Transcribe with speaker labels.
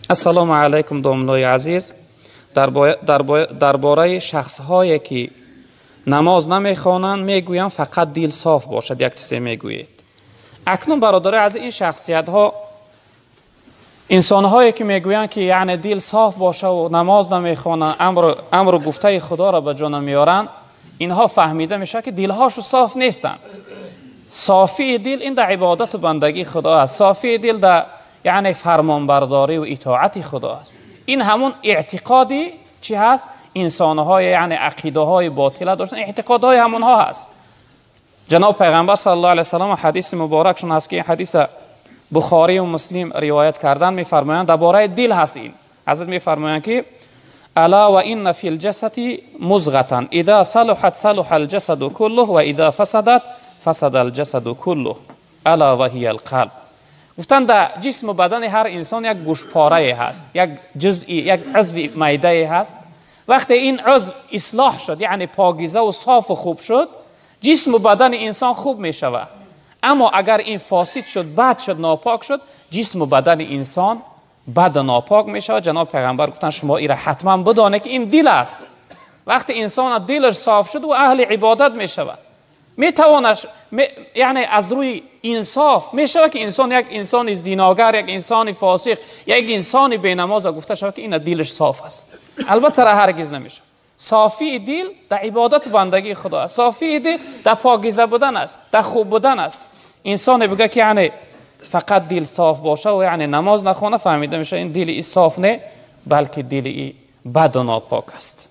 Speaker 1: Ассалому алайкум, домлои азиз. Дар бораи шахсҳое ки намоз намехонанд, мегӯянд фақат дил соф бошад, як чизе мегӯед. Акнун, бародарои азиз, ин шахсиятҳо, инсонҳое ки мегӯянд ки яъне дил соф бошаву намоз намехонанд, амру гуфтаи худоро ба ҷо намеоранд, инҳо фаҳмида мешавад ки дилҳошу соф нестанд. Софии дил ин дар ибодату бандагии худо аст. Софии дил дар яъне фармонбардорӣ ва итоати худо аст. Ин ҳамун эътиқоди чӣ ҳаст? Инсонҳои яъне ақидаҳои ботила доштан, эътиқодҳои ҳамонҳо ҳаст. Ҷаноб пайғамбар саллаллоҳу алайҳи васаллам ҳадиси муборакшон ҳаст ки ин ҳадиса бухорию муслим ривоят кардан, мефармоянд, дар бораи дил ҳаст. Ин ҳазрат мефармоянд ки ألا وإن في الجسد مضغة إذا صلحت صلح الجسد كله وإذا فسدت فسد الجسد كله ألا وهي القلب. گفتن در جسم و بدن هر انسان یک گوشپاره هست، یک جزئی، یک عضو میده هست. وقتی این عضو اصلاح شد، یعنی پاکیزه و صاف و خوب شد، جسم و بدن انسان خوب می شود. اما اگر این فاسد شد، بد شد، ناپاک شد، جسم و بدن انسان بد و ناپاک می شود. جناب پیغمبر گفتن شما ایره حتما بدانید که این دل است. وقتی انسان دلش صاف شد و اهل عبادت می شود. می توانش، یعنی از روی انصاف می شود که انسان یک انسان زیناگر، یک انسان فاسق، یک انسان بی‌نماز گفته شود که این دلش صاف است. البته را هرگز نمیشه. صافی دل در عبادت بندگی خدا است. صافی دل در پاکیزه بودن است، در خوب بودن است. انسان بگه که یعنی فقط دل صاف باشه و یعنی نماز نخونه، فهمیده میشه این دل ای صاف نه، بلکه دل ای بد و ناپاک است.